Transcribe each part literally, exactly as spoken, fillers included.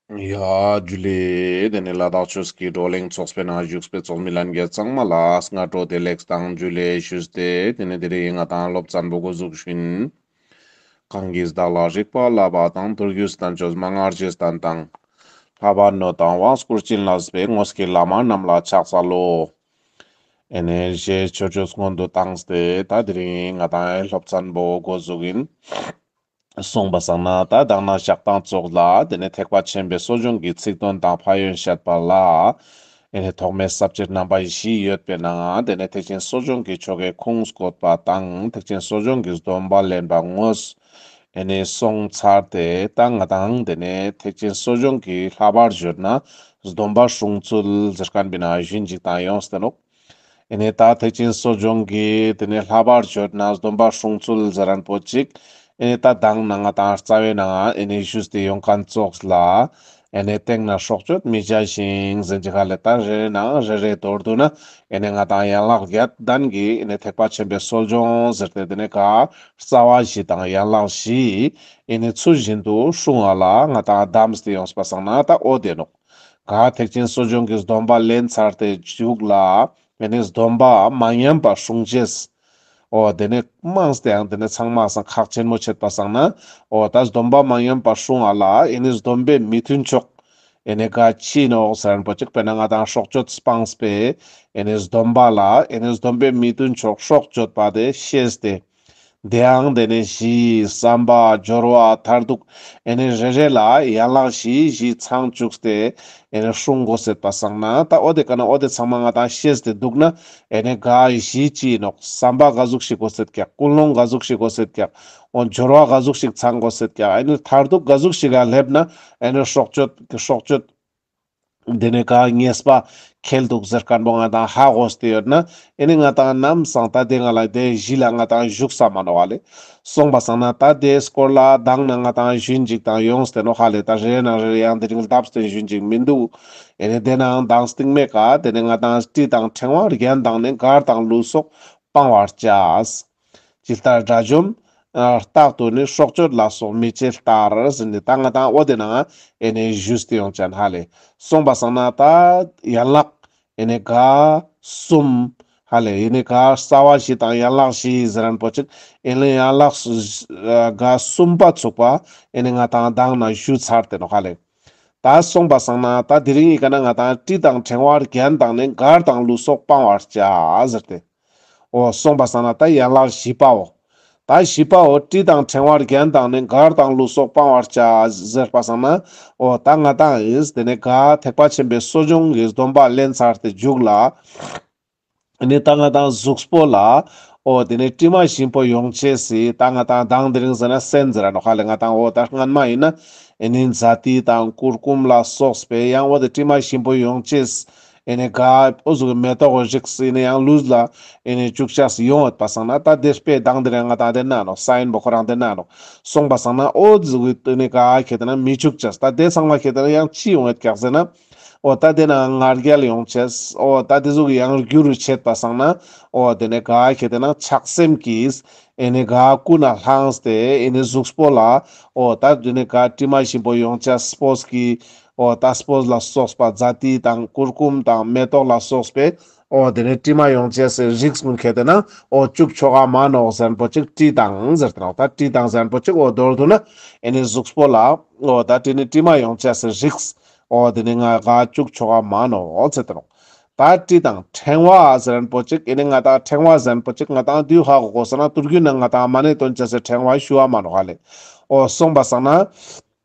ཡ་ཇུ་ལེ། དེ་ནས་ལ་དྭགས་ཆོས་ཀྱི་བགྲོ་གླེང་ཚོགས་པའི་ནང་བཞུགས་པའི་ཚོགས་མི་ལྷན་རྒྱས་ཚང་མ་ལ་སྔ་དྲོ་བདེ་ལེགས་དང་ཇུ་ལེ་ཞུས་ཏེ། དེ་ནས་དེ་རིང་ང་དང་སློབ་ཚན་པོ་འགོ་འཛུགས་ཤིན། གང་གིས་བདག་ལ་རིག་པ་བསླབ་པ་དང་། མདོ་རྒྱུད་བསྟན་བཅོས་མན་ངག་རྗེས་བསྟན་དང་། ལྷག་པར་སྣོད་དང་དབང་བསྐུར་བྱིན་རླབས་པའི། དངོས་ཀྱི་བླ་མ་རྣམས་ལ་ཕྱག་འཚལ་ལོ། ཨེ་ནས་རྗེ་ཆོས་སྤྱོད་སྔོན་དུ་བཏང་སྟེ། ད་དེ་རིང་ང་དང་སློབ་ཚན་པོ་འགོ་འཛུགས་ཡིན། སོང་པ་སང་ན་ད་དང་ན་ཞག་དང་ཙོགས་ལ་དེ་ནས་ཐེག་པ་ཆེན་པོའི་གསོ་སྦྱོང་གི་ཚིག་དོན་དང་ཕན་ཡོན་བཤད་པ་ལ། ཨེ་ནས་ཐོག་མའི་ས་བཅད་རྣམ་པ་བཞི་ཡོད་པའི་ནང་དེ་ནས་ཐེག་ཆེན་གསོ་སྦྱོང་གི་ཆོ་གའི་ཁུངས་བཀོད་པ་དང་། ཐེག་ཆེན་གསོ་སྦྱོང་གི་སྡོམ་པ་ལེན་པ་དངོས་ཨེ་ནས་སོང་ཚར་ཏེ། ད་ང་དང་དེ་ནས་ཐེག་ཆེན་གསོ་སྦྱོང་གི་ལྷག་པར་ཞུས་ན་སྡོམ་པ་སྲུང་ཚུལ་ཟེར་མཁན་པོའི་ནང་ཞུན་ཅིག་དང་ཡོངས་ཏེ་ནོག་ཨེ་ནས་ད་ཐེག་ཆེན་གསོ་སྦྱོང་གི་དེ་ནས་ལྷག་པར་ཞུས་ན་སྡོམ་པ་སྲུང་ཚུལ་ཟེར་མཁན་པོ་ཅིག་ཨེ་ནས་ད་དང་ན་ང་དང་རྩ་བའི་ནང་ཨེ་ནས་ཞུས་ཏེ་ཡོང་མཁན་ཙོགས་ལ། ཨེ་ནས་སྟེང་ན་སྲོག་གཅོད་མི་བྱ་ཞིང་ཟེར་ཅིག་ཧ་ལེ། ད་རེ་རེ་ནང་རེ་རེ་མདོར་བསྡུ་ན་ཨེ་ནས་ང་དང་ཡན་ལག་བརྒྱད་ལྡན་གྱི་ཨེ་ནས་ཐེག་པ་ཆེན་པོའི་གསོ་སྦྱོང་ཟེར་ཏེ་དེ་ནས་ག་རྩ་བ་བཞི་དང་ཡན་ལག་བཞི་ཨེ་ནས་ཚུལ་བཞིན་དུ་སྲུང་བ་ལ་ང་དང་གདམས་ཏེ་ཡོངས་པ་སང་ན་ད་འོ་དེ་ནོག་ག་ཐེག་ཆེན་གསོ་སྦྱོང་གི་སྡོམ་པ་ལེན་ཚར་ཏེ་མཇུག་ལ། ཨེ་ནི་སྡོམ་པ་མ་ཉམས་པ་སྲུང་ཅེས། འོ་དེ་ནས་མངས་ཏེ་ཡང་དེ་ནས་ཚང་མ་སང་ཁག་ཆེན་མོ་ཆེད་པ་སང་ན། འོ་ད་སྡོམ་པ་མ་ཉམས་པ་སྲུང་བ་ལ་ཨེ་ནི་སྡོམ་པའི་མི་མཐུན་ཕྱོགས། ཨེ་ནི་ག་ཅི་ནོག་ཟེར་མཁན་པོ་ཅིག་དཔེར་ན་ང་དང་སྲོག་གཅོད་སྤངས་པའི་ཨེ་ནི་སྡོམ་པ་ལ་ཨེ་ནི་སྡོམ་པའི་མི་མཐུན་ཕྱོགས་སྲོག་གཅོད་པ་དེ་ཤེས་ཏེ། དེ་ཡང་དེ་ནས་བཞི། བསམ་པ། སྦྱོར་བ། མཐར་ཐུག་ཨེ་ནི་རེ་རེ་ལ་ཡན་ལག་བཞི་བཞི་ཚང་བཅུག་སྟེ་ཨེ་ནི་སྲུང་དགོས་ཟེར་པ་སང་ན། ད་འོ་དེ་ག་ན་འོ་དེ་ཚང་མ་ང་དང་ཤེས་ཏེ་འདུག་ན། ཨེ་ནི་ག་བཞི་ཅི་ནོག་བསམ་པ་ག་ཟུག་ཞིག་དགོས་ཟེར་ཀྱག་ཀུན་སློང་ག་ཟུག་ཞིག་དགོས་ཟེར་ཀྱག་འོ་སྦྱོར་བ་ག་ཟུག་ཞིག་ཚང་དགོས་ཟེར་ཀྱག་ཨེ་ནི་མཐར་ཐུག་ག་ཟུག་ཞིག་ག་སླེབས་ན་ཨེ་ནི་སྲོག་གཅོད་སྲོག་གཅོད། དེ་ནས་ག་ཉེས་པ་ཁེལ་འདུག་ཟེར་མཁན་པོ་ང་དང་ཧ་གོ་སྟེ་ཡོད་ན། ཨེ་ནི་ང་དང་ནམ་སང་ད་དེ་ང་ལ་དེ་གཞི་ལ་ང་དང་བཞུགས་ས་མ་ནོག་ཧ་ལེ། སོང་པ་སང་ན་ད་དེའི་སྐོར་ལ་དང་ན་ང་དང་ཞུན་ཅིག་དང་ཡོངས་ཏེ་ནོག་ཧ་ལེ། ད་རེ་ན་རེ་ཡང་དེ་རིང་ལྡབ་སྟེ་ཞུན་ཅིག་མི་འདུག་ཨེ་ནི་དེ་ནའང་དང་སྟིང་མའི་ཀ་དེ་ནས་ང་དང་དྲི་དང་ཕྲེང་བ་རྒྱན་དང་ནི། གར་དང་ལུས་སོགས་སྤང་བར་བྱ། ཇི་ལྟར་དགྲ་བཅོམ་རྟག་ཏུ་ནི། སྲོག་གཅོད་ལ་སོགས་མི་བྱེད་ལྟར་ཟེར་ནས། ད་ང་དང་འོ་དེ་ནང་ཨེ་ནས་ཞུས་ཏེ་ཡོང་ཅན་ཧ་ལེ། སོང་པ་སང་ན་ད་ཡན་ལག་ཨེ་ནས་ག་གསུམ་ཧ་ལེ། ཨེ་ནས་ག་རྩ་བ་བཞི་དང་ཡན་ལག་བཞི་ཟེར་མཁན་པོ་ཅིག་ཨེ་ནས་ཡན་ལག་ག་གསུམ་པ་ཚུགས་པ་ཨེ་ནས་ང་དང་དང་ན་ཞུ་ཚར་ཏེ་ནོག་ཧ་ལེ། ད་སོང་པ་སང་ན་ད་དེ་རིང་ཡི་ག་ན་ང་དང་དྲི་དང་ཕྲེང་བ་རྒྱན་དང་ནི། གར་དང་ལུས་སོགས་སྤང་བར་བྱ་ཟེར་ཏེ། འོ་སོང་པ་སང་ན་ད་ཡན་ལག་བཞི་པའོ། ད་བཞི་པའོ་དྲི་དང་ཕྲེང་བ་རྒྱན་དང་ནི། གར་དང་ལུས་སོགས་སྤང་བར་བྱ་ཟེར་པ་སང་ན། འོ་ད་ང་དང་ཨིན་དེ་ནས་ག་ཐེག་པ་ཆེན་པོའི་གསོ་སྦྱོང་གི་སྡོམ་པ་ལེན་ཚར་ཏེ་མཇུག་ལ། ཨེ་ནི་ད་ང་དང་གཟུགས་པོ་ལ་འོ་དེ་ནས་དྲི་མ་ཞིམ་པོ་ཡོང་ཅེས་སི་ད་ང་དང་དང་དེ་རིང་ཟེར་ན་སོན་ཟེར་ར་ནོག་ཧ་ལེ། ང་དང་འོ་ད་སྔན་མ་ཡིན་ན་ཨེ་ནི་ཛ་ཏི་དང་གུར་གུམ་ལ་སོགས་པའི་ཡང་འོ་དེ་དྲི་མ་ཞིམ་པོ་ཡོང་ཅེས་ཨེ་ནི་ག་འོ་ཟུག་གི་མེ་ཏོག་གི་རིགས་ཨེ་ནི་ཡང་ལུས་ལ་ཨེ་ནི་བཅུག་ཅེས་ཡོང་ཡོད་པ་སང་ན། ད་དེ་དཔེ་དང་དེ་རིང་ང་དང་དེ་ན་ནོག་སའིན་པོ་ཁོ་རང་དེ་ན་ནོག་སོང་པ་སང་ན་འོ་ཟུག་གི་ཨེ་ནི་ག་ཁེ་ཏེ་ན་མི་བཅུག་ཅེས། ད་དེ་ཚང་མ་ཁེ་ཏེ་ན་ཡང་ཅི་ཡོང་ཡོད་ཀྱག་ཟེར་ན། འོ་ད་དེ་ན་ང་རྒྱལ་ཡོང་ཅེས། འོ་ད་དེ་ཟུག་ཡང་རྒྱུ་རུ་ཆད་པ་སང་ན། འོ་དེ་ནས་ག་ཁེ་ཏེ་ན་ཆགས་སེམས་ཀྱིས་ཨེ་ནི་ག་ཀུན་ན་ལྷངས་ཏེ་ཨེ་ནི་གཟུགས་པོ་ལ་འོ་ད་དེ་ནས་ག་དྲི་མ་ཞིམ་པོ་ཡོང་ཅེས་སྤོས་ཀྱི་འོ་ད་སྤོས་ལ་སོགས་པ་ཛ་ཏི་དང་གུར་གུམ་དང་མེ་ཏོག་ལ་སོགས་པའི་འོ་དེ་ནས་དྲི་མ་ཡོང་ཅེས་སི་རིགས་ཀུན་ཁེ་ཏེ་ན་འོ་བཅུག་ཆོག་ག་མ་ནོག་ཟེར་མཁན་པོ་ཅིག་དྲི་དང་ཟེར་ཏེ་ནོག་ད་དྲི་དང་ཟེར་མཁན་པོ་ཅིག་འོ་མདོར་བསྡུ་ན་ཨེ་ནི་གཟུགས་པོ་ལ་འོ་ད་དེ་ནས་དྲི་མ་ཡོང་ཅེས་སི་རིགས། འོ་དེ་ནི་ང་ག་བཅུག་ཆོག་ག་མ་ནོག་ཟེར་ཏེ་ནོག་ད་དྲི་དང་ཕྲེང་བ་ཟེར་མཁན་པོ་ཅིག་ཨེ་ནི་ང་དང་ཕྲེང་བ་ཟེར་མཁན་པོ་ཅིག་ང་དང་དུས་ཧ་གོ་གོ་ས་ན་དུར་རྒྱུན་ན་ང་དང་མ་ཎི་འདོན་ཅེས་སི་ཕྲེང་བ་ཞུ་བ་མ་ནོག་ཧ་ལེ། འོ་སོང་པ་སང་ན་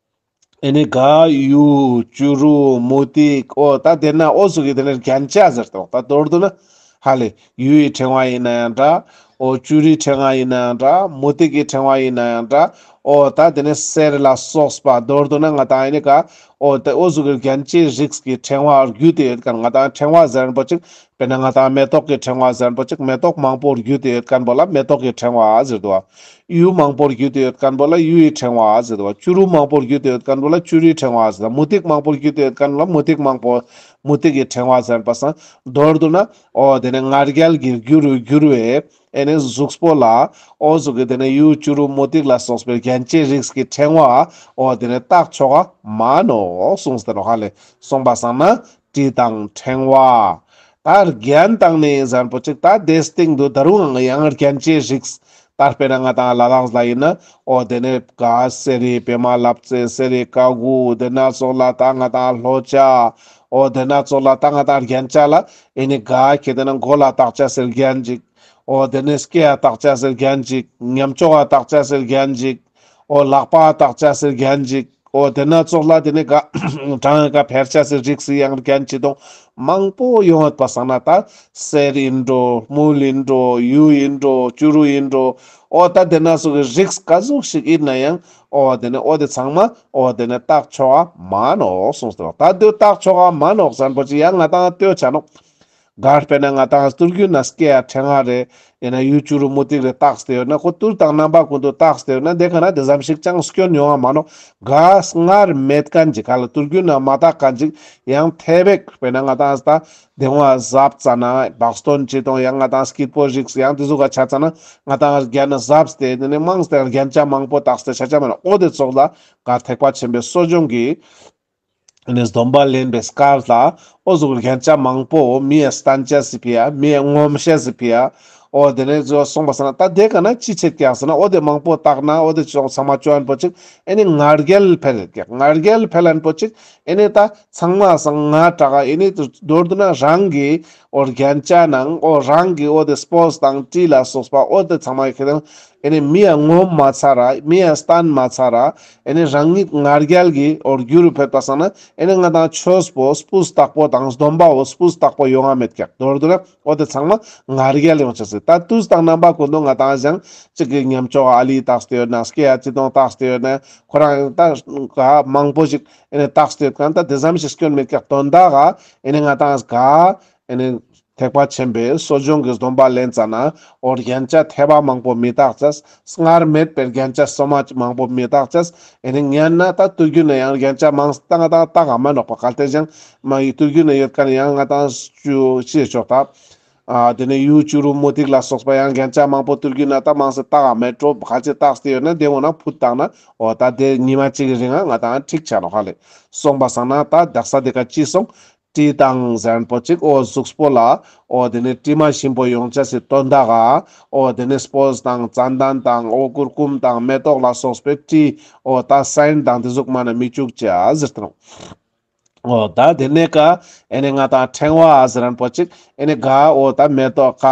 ཨེ་ནི་ག་གཡུ་བྱུ་རུ་མུ་ཏིག་འོ་ད་དེ་ན་འོ་ཟུག་གི་དེ་ནས་རྒྱན་ཆ་ཟེར་ཏེ་ནོག་ད་མདོར་བསྡུ་ན་ཧ་ལེ། གཡུ་ཡི་ཕྲེང་བ་ཡིན་ན་ཡང་འདྲ། འོ་བྱུ་རུའི་ཕྲེང་བ་ཡིན་ན་ཡང་འདྲ། མུ་ཏིག་གི་ཕྲེང་བ་ཡིན་ན་ཡང་འདྲ། འོ་ད་དེ་ནས་གསེར་ལ་སོགས་པ་མདོར་བསྡུ་ན་ང་དང་ཨེ་ནི་ག་འོ་དེ་འོ་ཟུག་གི་རྒྱན་ཆའི་རིགས་ཀྱི་ཕྲེང་བ་བརྒྱུད་དེ་ཡོད་མཁན། ང་དང་ཕྲེང་བ་ཟེར་མཁན་པོ་ཅིག་དཔེར་ན་ང་དང་མེ་ཏོག་གི་ཕྲེང་བ་ཟེར་མཁན་པོ་ཅིག་མེ་ཏོག་མང་པོ་བརྒྱུད་དེ་ཡོད་མཁན་པོ་ལ་མེ་ཏོག་གི་ཕྲེང་བ་ཟེར་དུག་བ། གཡུ་མང་པོ་བརྒྱུད་དེ་ཡོད་མཁན་པོ་ལ་གཡུ་ཡི་ཕྲེང་བ་ཟེར་དུག་བ། བྱུ་རུ་མང་པོ་བརྒྱུད་དེ་ཡོད་མཁན་པོ་ལ་བྱུ་རུའི་ཕྲེང་བ་ཟེར་དུག་མུ་ཏིག་མང་པོ་བརྒྱུད་དེ་ཡོད་མཁན་པོ་ལ་མུ་ཏིག་མང་པོ་མུ་ཏིག་གི་ཕྲེང་བ་ཟེར་པ་སང་མདོར་བསྡུ་ན། འོ་དེ་ནས་ང་རྒྱལ་གྱི་རྒྱུ་རུ་གྱུར་བའི་ཨེ་ནི་གཟུགས་པོ་ལ་འོ་ཟུག་གི་དེ་ནས་གཡུ་བྱུ་རུ་མུ་ཏིག་ལ་སོགས་པའི་ རྒྱན་ཅན་རིགས་ཀྱི་ཕྲེང་བ་འོ་དེ་ནས་བཏགས་ཆོག་ག་མ་ནོག་གསུངས་ཏེ་ནོག་ཧ་ལེ། གསུངས་པ་སང་ན་དྲི་དང་ཕྲེང་བ། ད་རྒྱན་དང་ནི་ཟེར་མཁན་པོ་ཅིག་ད་དེའི་སྟེང་དུ་ད་རུང་ཡང་རྒྱན་ཅན་རིགས། ད་དཔེར་ན་ང་ཏང་ལ་དྭགས་ལ་ཡིན་ན་འོ་དེ་ནས་ག་གསེར་རི་པདྨ་ལབ་ཙེ་གསེར་རི་ཀ་གུ་དེ་ན་ཙོགས་ལ་ད་ང་ཏང་ལྷོ་བྱ། འོ་དེ་ན་ཙོགས་ལ་ད་ང་ཏང་རྒྱན་ཆ་ལ་ཨེ་ནི་ག་ཁེ་དེ་ན་མགོ་ལ་བཏགས་ཆ་ཟེར་རྒྱན་ཅིག་འོ་དེ་ནས་སྐེ་ལ་བཏགས་ཆ་ཟེར་རྒྱན་ཅིག་ཉམས་ཅོག་ལ་བཏགས་ཆ་ཟེར་རྒྱན་ཅིག་འོ་ལག་པ་བཏགས་ཆ་ཟེར་རྒྱན་ཅིག་འོ་དེ་ན་ཙོགས་ལ་དེ་ནས་ག་བྲང་ག་ཕེར་ཆ་ཟེར་རིགས་སི་ཡང་རྒྱན་ཅི་དང་མང་པོ་ཡོང་བ་སང་ན་ད་གསེར་ཡིན་འགྲོ་དངུལ་ཡིན་འགྲོ་གཡུ་ཡིན་འགྲོ་བྱུ་རུ་ཡིན་འགྲོ་འོ་ད་དེ་ན་ཙོགས་ཀྱི་རིགས་ག་ཟུག་ཞིག་ཡིན་ན་ཡང་འོ་དེ་ནས་འོ་དེ་ཚང་མ་འོ་དེ་ནས་བཏགས་ཆོག་ག་མ་ནོག་གསུངས་ཏེ་ནོག་ད་དེ་བཏགས་ཆོག་ག་མ་ནོག་ཟེར་མཁན་པོ་ཅིག་ཡང་ང་ཏང་ལྟོས་ཆ་ནོག་ག་དཔེར་ན་ང་ཏང་ཏུར་རྒྱུན་ན་སྐེ་ཡ་ཕྲེང་བ་རེ་ཡིན་ན་གཡུ་བྱུ་རུ་མུ་ཏིག་རེ་བཏགས་ཏེ་ཡོད་ན་ཁོ་ཏུར་དང་རྣམ་པ་ཀུན་ཏུ་བཏགས་ཏེ་ཡོད་ན་དེ་ག་ན་དེ་ཙམ་ཞིག་ཅང་སྐྱོན་ཡོང་བ་མ་ནོག་ག་སྔར་མེད་མཁན་ཅིག་ག་ལ་ཏུར་རྒྱུན་ན་མ་བཏགས་མཁན་ཅིག་ཡང་ཐེ་བེག་དཔེར་ན་ང་ཏང་ད་དེ་ངོ་ཟབ་ཙ་ན་བག་སྟོན་ཅི་དང་ཡང་ང་ཏང་སྐྱིད་པོ་རིགས་ཡང་དེ་ཟུག་ག་ཆ་ཙ་ན་ང་ཏང་རྒྱན་ན་ཟབ་སྟེ་དེ་ནས་མང་སྟེ་རྒྱན་ཆ་མང་པོ་བཏགས་ཏེ་ཆ་ཆ་མ་ནོག་འོ་དེ་ཙོགས་ལ་ག་ཐེག་པ་ཆེན་པོའི་གསོ་སྦྱོང་གི་ཨེ་ནི་སྡོམ་པ་ལེན་པའི་སྐབས་ལ་འོ་ཟུག་རྒྱན་ཆ་མང་པོ་མི་ཡ་སྟན་ཅེས་སི་ཕི་ཡ་མི་ཡ་ངོམ་ཤེས་སི་ཕི་ཡ་འོ་དེ་ནས་ཟོ་སོང་པ་སང་ན་ད་དེ་ག་ན་ཅི་ཆེད་ཀྱག་ཟེར་ན་འོ་དེ་མང་པོ་བཏགས་ན་འོ་དེ་ཚང་མ་ཅོ་ཨན་པོ་ཅིག་ཨེ་ནི་ང་རྒྱལ་འཕེལ་ཀྱག་ང་རྒྱལ་འཕེལ་ཨན་པོ་ཅིག་ཨེ་ནི་ད་ཚང་མ་སང་ང་དྲག་ཨེ་ནི་མདོར་བསྡུ་ན་རང་གི་འོ་རྒྱན་ཆ་ནང་འོ་རང་གི་འོ་དེ་སྤོས་དང་དྲི་ལ་སོགས་པ་འོ་དེ་ཚང་མ་ཁེ་དང་ཨེ་ནི་མི་ཡ་ངོམ་མ་ཚར་ར་མི་ཡ་སྟན་མ་ཚར་ར། ཨེ་ནི་རང་ཉིད་ང་རྒྱལ་གྱི་འོ་རྒྱུ་རུ་ཕེབས་པ་སང་ན་ཨེ་ནི་ང་ཏང་ཆོས་པོ་སྤུས་དག་པོ་དང་སྡོམ་པ་བོ་སྤུས་དག་པོ་ཡོང་ང་མེད་ཀྱག་མདོར་བསྡུ་ན་འོ་དེ་ཚང་མ་ང་རྒྱལ་ཡོང་ཆ་སི་ད་དུས་དང་རྣམ་པ་ཀུན་ཏུ་ང་ཏང་ཞང་གཅིག་གི་ཉམས་ཅོག་ཨ་ལི་བཏགས་ཏེ་ཡོད་ན་སྐེ་ཡ་ཅི་དང་བཏགས་ཏེ་ཡོད་ན་ཁོ་རང་ད་ག་མང་པོ་ཞིག་ཨེ་ནི་བཏགས་ཏེ་ཡོད་མཁན་ད་དེ་ཙམ་ཞིག་སྐྱོན་མེད་ཀྱག་དོན་དག་ག་ཨེ་ནི་ང་ཏང་ག་ཨེ་ནི་ཐེག་པ་ཆེན་པོའི་གསོ་སྦྱོང་གི་སྡོམ་པ་ལེན་ཙ་ན་འོ་རྒྱན་ཆ་ཐེབས་པ་མང་པོ་མི་བཏགས་ཅེས། སྔར་མེད་པའི་རྒྱན་ཆ་སོ་མ་མང་པོ་མི་བཏགས་ཅེས། ཨེ་ནི་ཉན་ན་ད་ཏུར་རྒྱུན་ན་ཡང་རྒྱན་ཆ་མང་སྟེ་ང་ཏང་བཏགས་ག་མ་ནོག་པ། གལ་ཏེ་ཞང་མ་ཡི་ཏུར་རྒྱུན་ན་ཡོད་མཁན་ཡང་ང་ཏང་ཅི་ཅི་ཆོག་ད། ཨ་དེ་ནས་གཡུ་བྱུ་རུ་མུ་ཏིག་ལ་སོགས་པ་ཡང་རྒྱན་ཆ་མང་པོ་ཏུར་རྒྱུན་ན་ད་མང་སེ་བཏགས་ག་མེད་འགྲོ། གལ་ཏེ་བཏགས་ཏེ་ཡོད་ན་དེ་འོ་ན་ཕུད་བཏང་ན་འོ་ད་དེ་ཉི་མ་གཅིག་གི་རིང་ང་ང་ཏང་འགྲིག་ཆ་ནོག་ཧ་ལེ། སོང་པ་སང་ན་ད་དག་ས་དེ་ཀ་ཅི་སོང་། དྲི་དང་ཟེར་མཁན་པོ་ཅིག་འོ་གཟུགས་པོ་ལ་འོ་དེ་ནས་དྲི་མ་ཞིམ་པོ་ཡོང་ཆ་སི་དོན་དག་ག་འོ་དེ་ནས་སྤོས་དང་ཙན་དན་དང་འོ་གུར་གུམ་དང་མེ་ཏོག་ལ་སོགས་པའི་དྲི་འོ་ད་སན་དང་དེ་ཟུག་མ་ན་མི་བཅུག་ཅེས་ཟེར་ཏེ་ནོག་འོ་ད་དེ་ནས་ཀ་ཨེ་ནི་ང་ཏང་ཕྲེང་བ་ཟེར་མཁན་པོ་ཅིག་ཨེ་ནི་ག་འོ་ད་མེ་ཏོག་ག་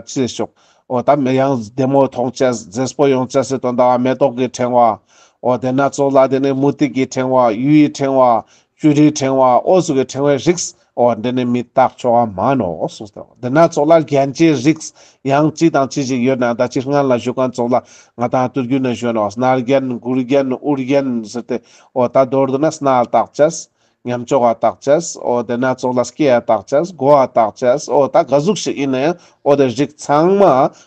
ཅི་ཞོག་འོ་ད་མེ་ཡང་བདེ་མོ་མཐོང་ཅེས་མཛེས་པོ་ཡོང་ཅེས་སི་དོན་དག་ག་མེ་ཏོག་གི་ཕྲེང་བ། འོ་དེ་ན་ཙོགས་ལ་དེ་ནས་མུ་ཏིག་གི་ཕྲེང་བ་གཡུ་ཡི་ཕྲེང་བ། བྱུ་རུའི་ཕྲེང་བ་འོ་ཟུག་གི་ཕྲེང་བའི་རིགས་འོ་འདི་ནི་མི་བཏགས་ཆོག་ག་མ་ནོག་གསུངས་ཏེ། འདི་ན་ཙོགས་ལ་རྒྱན་ཆའི་རིགས་ཡང་ཅི་དང་ཅི་ཞིག་ཡོད་ན་ད་ཅི་སྔན་ལ་ཞུ་མཁན་ཙོགས་ལ་ང་ཏང་ཏུར་རྒྱུན་ན་ཞུ་ནོག་སྣ་རྒྱན་མགུལ་རྒྱན་དབུ་རྒྱན་ཟེར་ཏེ་འོ་ད་མདོར་བསྡུ་ན་སྣ་ལ་བཏགས་ཅེས། ཉམས་ཅོག་ག་བཏགས་ཅེས། འོ་དེ་ན་ཙོགས་ལ་སྐེ་ཡ་བཏགས་ཅེས། མགོ་བ་བཏགས་ཅེས། འོ་ད་ག་ཟུག་ཞིག་ཡིན་ན་ཡང་འོ་དེ་རིགས་ཚང་མ་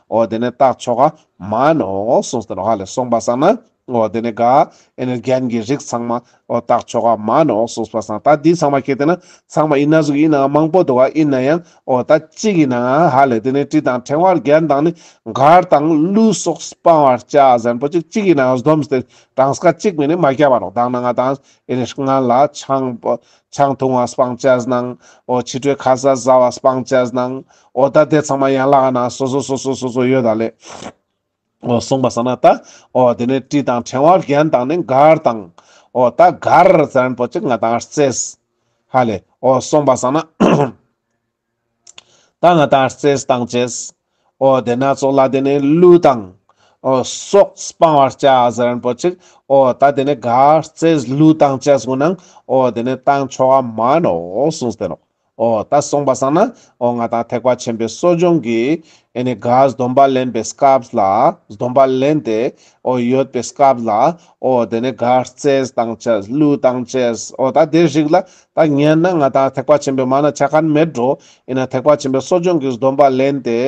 འོ་དེ་ནི་བཏགས་ཆོག་ག་མ་ནོག་གསུངས་ཏེ་ནོག་ཧ་ལེ། སོང་པ་སང་ན། འོ་དེ་ནས་ག་ཨེ་ནི་རྒྱན་གྱི་རིགས་ཚང་མ་འོ་བཏགས་ཆོག་ག་མ་ནོག་གསུངས་པ་སང་ད་འདི་ཚང་མ་ཁྱེར་ཏེ་ན་ཚང་མ་ཡིན་ན་ཟུག་ཡིན་ནའང་མང་པོ་འདུག་ག་ཡིན་ན་ཡང་འོ་ད་གཅིག་ཡིན་ནའང་ཧ་ལེ་དེ་ནས་དྲི་དང་ཕྲེང་བ་རྒྱན་དང་ནི་མགར་དང་གླུ་སོགས་སྤང་བར་བྱ་ཟེར་མཁན་པོ་ཅིག་གཅིག་ཡིན་ནའང་སྡོམ་སྟེ་གྲངས་ཀ་གཅིག་མིན་ནི་མ་རྒྱབ་པ་ནོག་དང་ན་ང་ཏང་ཨེ་ནི་སྔན་ལ་ཆང་ཆང་འཐུང་བ་སྤང་བྱ་ནང་འོ་ཕྱི་དྲོའི་ཁ་ཟས་ཟ་བ་སྤང་བྱ་ནང་འོ་ད་དེ་ཚང་མ་ཡན་ལག་ནང་སོ་སོ་སོ་སོ་སོ་སོ་ཡོད་ད་ལེ། འོ་སོང་པ་སང་ན་ད་འོ་དེ་ནས་དྲི་དང་ཕྲེང་བ་རྒྱན་དང་ནི་མགར་དང་འོ་ད་མགར་ཟེར་མཁན་པོ་ཅིག་ང་ཏང་རྩེས་ཧ་ལེ། འོ་སོང་པ་སང་ན་ད་ང་ཏང་རྩེས་བཏང་ཅེས། འོ་དེ་ན་ཙོགས་ལ་དེ་ནས་གླུ་དང་འོ་སོགས་སྤང་བར་བྱ་ཟེར་མཁན་པོ་ཅིག་འོ་ད་དེ་ནས་མགར་རྩེས་གླུ་བཏང་ཅེས་གུན་ནང་འོ་དེ་ནས་བཏང་ཆོག་ག་མ་ནོག་གསུངས་ཏེ་ནོག་འོ་ད་སོང་པ་སང་ན་འོ་ང་ཏང་ཐེག་པ་ཆེན་པོའི་གསོ་སྦྱོང་གི་ཨེ་ནི་ག་སྡོམ་པ་ལེན་པའི་སྐབས་ལ་སྡོམ་པ་ལེན་ཏེ་འོ་ཡོད་པའི་སྐབས་ལ་འོ་དེ་ནས་མགར་རྩེས་བཏང་ཅེས་གླུ་བཏང་ཅེས་འོ་ད་དེ་རིགས་ལ་ད་ཉན་ན་ང་ཏང་ཐེག་པ་ཆེན་པོའི་མ་ན་ཆ་མཁན་མེད་འགྲོ། ཡིན་ན་ཐེག་པ་ཆེན་པོའི་གསོ་སྦྱོང་གི་སྡོམ་པ་ལེན་ཏེ་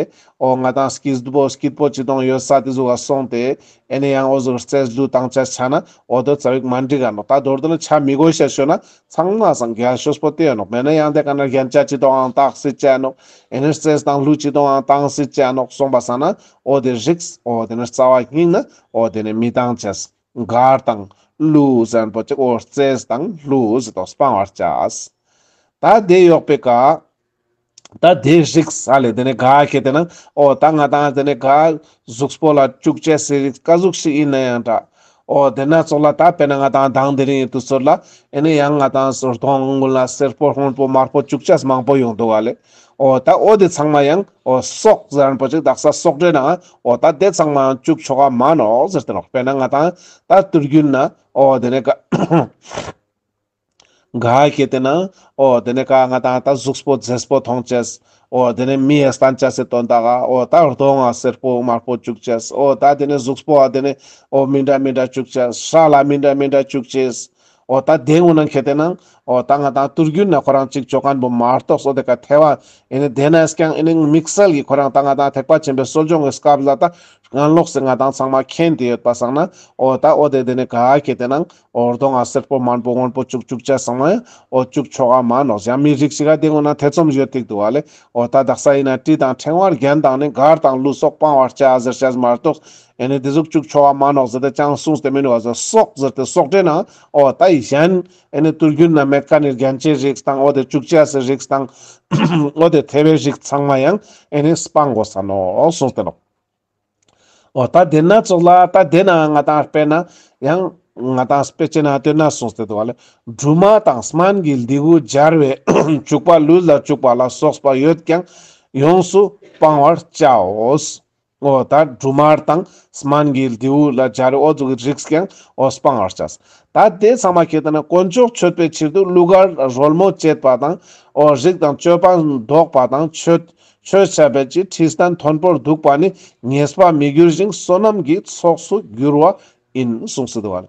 འོ་ང་ཏང་སྐྱིད་པོ་སྐྱིད་པོ་ཅི་དང་ཡོད་ས་དེ་ཟུག་ག་སོང་སྟེ་ཨེ་ནི་ཡང་འོ་ཟུག་རྩེས་གླུ་བཏང་ཅེས་ཆ་ན་འོ་དོ་ཙ་བིག་མ་འགྲིག་ག་ནོག་ད་མདོར་བསྡུ་ན་ཆ་མི་དགོས་ཤ་ཞུ་ན། ཚང་མ་སང་རྒྱལ་ཤོས་པོ་དེ་ཡོད་ནོག་མེད་ན་ཡང་དེ་ཀ་ན་རྒྱན་ཆ་ཅི་དང་ཨང་བཏགས་སྲིད་ཅེས་ནོག་ཨེ་ནི་རྩེས་དང་གླུ་ཅི་དང་ཨང་བཏང་སྲིད་ ཅེས་ནོག་གསུངས་པ་སང་ན། འོ་དེ་རིགས་འོ་དེ་ནི་རྩ་བ་ཉིད་ནས་འོ་དེ་ནི་མི་བཏང་ཅེས། མགར་དང་གླུ་ཟེར་མཁན་པོ་ཅིག་འོ་རྩེས་དང་གླུ་ཟེར་དོ་སྤང་བར་བྱ། ད་དེ་ཡོག་པའི་ཀ་ད་དེ་རིགས་ཨ་ལེ་དེ་ནི་ག་ཁེ་དེ་ན་འོ་ད་ང་དང་དེ་ནི་ག་གཟུགས་པོ་ལ་བཅུག་ཅེས་སི་རིགས་ག་ཟུག་ཞིག་ཡིན་ན་ཡང་འདྲ། འོ་དེ་ན་ཙོགས་ལ་ད་དཔེར་ན་ང་དང་དང་དེ་རིང་ཡིན་དུས་ཚོད་ལ་ཨེ་ནི་ཡང་ང་དང་གདོང་ཀུན་ལ་སེར་པོ་སྔོན་པོ་དམར་པོ་བཅུག་ཅེས་མང་པོ་ཡོང་འདུག་ཨ་ལེ། འོ་ད་འོ་དེ་ཚང་མ་ཡང་འོ་སོག་ཟེར་མཁན་པོ་ཅིག་དག་ས་སོག་སྒྲའི་ནང་འོ་ད་དེ་ཚང་མ་ཡང་བཅུག་ཆོག་ག་མ་ནོག་ཟེར་ཏེ་ནོག་དཔེར་ན་ང་དང་ད་དུས་རྒྱུན་ན་འོ་དེ་ནི་ག་ག་ཁེ་དེ་ན་འོ་དེ་ནི་ག་ང་དང་ད་གཟུགས་པོ་མཛེས་པོ་མཐོང་ཅེས། འོ་དེ་ནི་མི་ཡ་སྟན་ཅེས་སི་དོན་དག་ག་འོ་ད་གདོང་ང་སེར་པོ་དམར་པོ་བཅུག་ཅེས། འོ་ད་དེ་ནི་གཟུགས་པོ་ཨ་དེ་ནི་འོ་མི་འདྲ་མི་འདྲ་བཅུག་ཅེས། སྐྲ་ལ་མི་འདྲ་མི་འདྲ་བཅུག་ཅེས། འོ་ད་དེ་ངུ་ན་ཁེ་དེ་ན་འོ་ད་ང་དང་དུས་རྒྱུན་ན་ཁོ་རང་གཅིག་ཅོ་མཁན་པོ་མ་གཏོགས་འོ་དེ་ཀ་ཐེ་བ་ཨེ་ནི་དེ་ན་ཡང་ཨེ་ནི་དམིགས་བསལ་གྱི་ཁོ་རང་ད་ང་དང་ཐེག་པ་ཆེན་པོའི་གསོ་སྦྱོང་གི་སྐབས་ལ་ད་སྔ་ལོགས་སུ་ང་དང་ཚང་མ་མཁྱེན་ཏེ་ཡོད་པ་སང་ན་འོ་ད་འོ་དེ་དེ་ནི་ག་ཁེ་དེ་ན་འོ་གདོང་ང་སེར་པོ་དམར་པོ་སྔོན་པོ་བཅུག་བཅུག་ཅེས་སང་ན་འོ་བཅུག་ཆོག་ག་མ་ནོག་ཡང་མི་རིགས་ཤིག་ག་དེ་ངུ་ན་ཐེ་ཚོམ་ཡོད་ཏིག་འདུག་ཨ་ལེ། འོ་ད་དག་ས་ཡིན་ན་དྲི་དང་ཕྲེང་བ་རྒྱན་དང་ནི་མགར་དང་གླུ་སོགས་སྤང་བར་བྱ་ཟེར་ཅེས་མ་གཏོགས་ཨེ་ནི་དེ་ཟུག་བཅུག་ཆོག་ག་མ་ནོག་ཟེར་ཏེ་ཅང་གསུངས་ཏེ་མི་འདུག་ག་ཟེར། སོག་ཟེར་ཏེ་སོག་སྒྲའི་ནང་འོ་ད་གཞན་ཨེ་ནི་དུས་རྒྱུན་ན་མེད་མཁན་ནི་རྒྱན་ཆའི་རིགས་དང་འོ་དེ་བཅུག་ཅེས་སི་རིགས་དང་འོ་དེ་ཐེ་བའི་རིགས་ཚང་མ་ཡང་ཨེ་ནི་སྤང་དགོས་ས་ནོག་གསུངས་ཏེ་ནོག་འོ་ད་དེ་ན་ཙོགས་ལ་ད་དེ་ན་ང་དང་དཔེར་ན་ཡང་ང་དང་དཔེ་ཅན་ན་དེ་ན་གསུངས་ཏེ་འདུག་ག་ལེ། སྦྲུམ་མ་དང་སྨན་གྱི་ལྡེ་གུ་སྦྱར་བའི་བྱུག་པ་ལུས་ལ་བྱུག་པ་ལ་སོགས་པ་ཡོད་ཀྱང་ཡོངས་སུ་སྤང་བར་བྱའོ། འོ་ད་སྦྲུམ་མ་དང་སྨན་གྱི་ལྡེ་གུ་ལ་སྦྱར་འོ་ཙོགས་ཀྱི་རིགས་ཀྱང་འོ་སྤང་བར་བྱ། ད་དེ་ཚང་མ་ཁེ་དེ་ན་དཀོན་མཆོག་མཆོད་པའི་ཕྱིར་དུ་གླུ་གར་རོལ་མོ་བཅས་པ་དང་འོ་རིགས་དང་མཆོད་པ་བཟློག་པ་དང་མཆོད་ཆོས་བཤད་པའི་ཕྱིར་ཁྲི་སྟན་མཐོན་པོར་འདུག་པ་ནི་ཉེས་པ་མི་འགྱུར་ཞིང་བསོད་ནམས་ཀྱི་ཚོགས་སུ་འགྱུར་བ་ཡིན་གསུངས་སུ་འདུག་པ།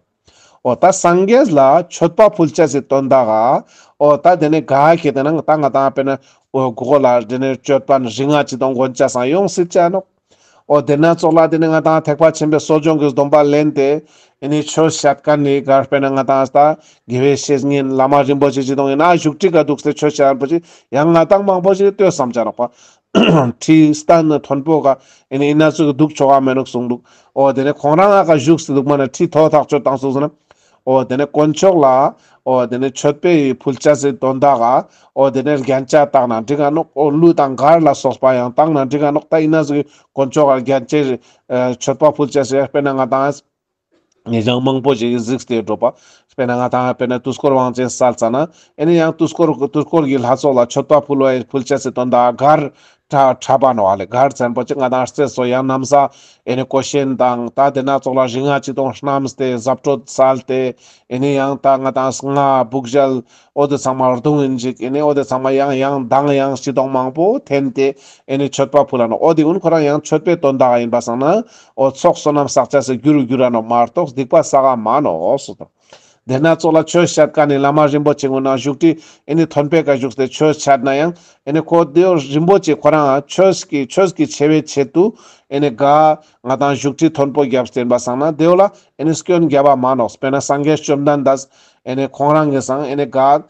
འོ་ད་སངས་རྒྱས་ལ་མཆོད་པ་ཕུལ་ཅེས་སི་དོན་དག་ག་འོ་ད་དེ་ནི་ག་ཁེ་དེ་ན་ད་ང་དང་དཔེར་ན་འོ་གོ་གོ་ལ་དེ་ནི་ཅོད་པན་རིགས་ལྔ་ཅིག་དང་གོན་ཅེས་སང་ཡོང་སྲིད་ཅེས་ནོག་འོ་དེ་ན་ཙོགས་ལ་དེ་ནི་ང་དང་ཐེག་པ་ཆེན་པོའི་གསོ་སྦྱོང་གི་སྡོམ་པ་ལེན་ཏེ་ཨེ་ནི་ཆོས་བཤད་མཁན་ནི་གར་དཔེར་ན་ང་དང་ད་དགེ་བའི་བཤེས་གཉེན་བླ་མ་རིན་པོ་ཆེ་ཅིག་དང་ཡིན་ན་བཞུགས་ཁྲི་ག་འདུག་སྟེ་ཆོས་བཤད་མཁན་པོ་ཅིག་ཡང་ང་དང་མང་པོ་ཅིག་ལྟོས་བསམ་ཅེས་ནོག་པ། ཁྲི་སྟན་མཐོན་པོ་ག་ཨེ་ནི་ཨི་ན་ཙོགས་འདུག་ཆོག་ག་མེ་ནོག་གསུངས་འདུག་འོ་དེ་ནི་ཁོང་རང་ཨ་ཀ་བཞུགས་སེ་འདུག་མ་ན་ཁྲི་ཐོག་ཐག་ཆོད་བཏང་སོང་ཟེར་ན། འོ་དེ་ནི་དཀོན་མཆོག་ལ་འོ་དེ་ནི་མཆོད་པའི་ཕུལ་ཅེས་སི་དོན་དག་ག་འོ་དེ་ནི་རྒྱན་ཆ་བཏང་ན་འགྲིག་ག་ནོག་འོ་གླུ་དང་གར་ལ་སོགས་པ་ཡང་བཏང་ན་འགྲིག་ག་ནོག་ད་ཨི་ན་ཙོགས་དཀོན་མཆོག་ག་རྒྱན་ཆའི་མཆོད་པ་ཕུལ་ཅེས་སི་དཔེར་ན་ང་དང་ཉེ་ཞང་མང་པོ་ཞིག་གིས་གཟིགས་ཏེ་འགྲོ་པ། དཔེར་ན་ང་དང་དཔེར་ན་དུས་འཁོར་དབང་ཆེན་སལ་ཙ་ན་ཨེ་ནི་ཡང་དུས་འཁོར་དུས་འཁོར་གྱི་ལྷ་ཚོགས་ལ་མཆོད་པ་ཕུལ་བའི་ཕུལ་ཅེས་སི་དོན་དག་གར་འཁྲབ་པ་ནོག་ཨ་ལེ། གར་ཚན་པོ་ཅིག་ང་དང་རྩེ་སོ་ཡང་ན་བཟའ་ཨེ་ནི་གོས་ཆེན་དང་ད་དེ་ན་ཙོགས་ལ་རིགས་ལྔ་ཅིག་དང་བསྣམས་ཏེ་གཟབ་སྤྲོས་སལ་ཏེ་ཨེ་ནི་ཡང་ད་ང་དང་རྔ་བུ་གཞལ་འོ་དེ་ཚང་མ་རྡུང་ཡིན་ཅིག་ཨེ་ནི་འོ་དེ་ཚང་མ་ཡང་ཡང་མདངས་ཡང་ཅིག་དང་མང་པོ་འཐེན་ཏེ་ཨེ་ནི་མཆོད་པ་ཕུལ་ལ་ནོག་འོ་དེ་ཀུན་ཁོ་རང་ཡང་མཆོད་པའི་དོན་དག་ཡིན་པ་སང་ན། འོ་ཚོགས་བསོད་ནམས་བསགས་ཅེས་སི་རྒྱུ་རུ་འགྱུར་ར་ནོག་མ་གཏོགས་སྡིག་པ་བསགས་ག་མ་ནོག་གསུངས་དང་། དེ་ན་ཙོགས་ལ་ཆོས་བཤད་མཁན་ནི་བླ་མ་རིན་པོ་ཆེ་ཀུན་ན་བཞུགས་ཁྲི་ཨེ་ནི་མཐོན་པོའི་ཀ་བཞུགས་ཏེ་ཆོས་བཤད་ན་ཡང་ཨེ་ནི་ཁོ་དེ་རིན་པོ་ཆེ་ཁོ་རང་ཆོས་ཀྱི་ཆོས་ཀྱི་ཆེ་བའི་ཆེད་དུ་ཨེ་ནི་ག་ང་དང་བཞུགས་ཁྲི་མཐོན་པོ་བརྒྱབ་སྟེ་ཡིན་པ་སང་ན་དེ་བོ་ལ་ཨེ་ནི་སྐྱོན་བརྒྱབ་པ་མ་ནོག་དཔེར་ན་སངས་རྒྱས་བཅོམ་ལྡན་འདས་ཨེ་ནི་ཁོང་རང་གི་སང་ཨེ་ནི་ག་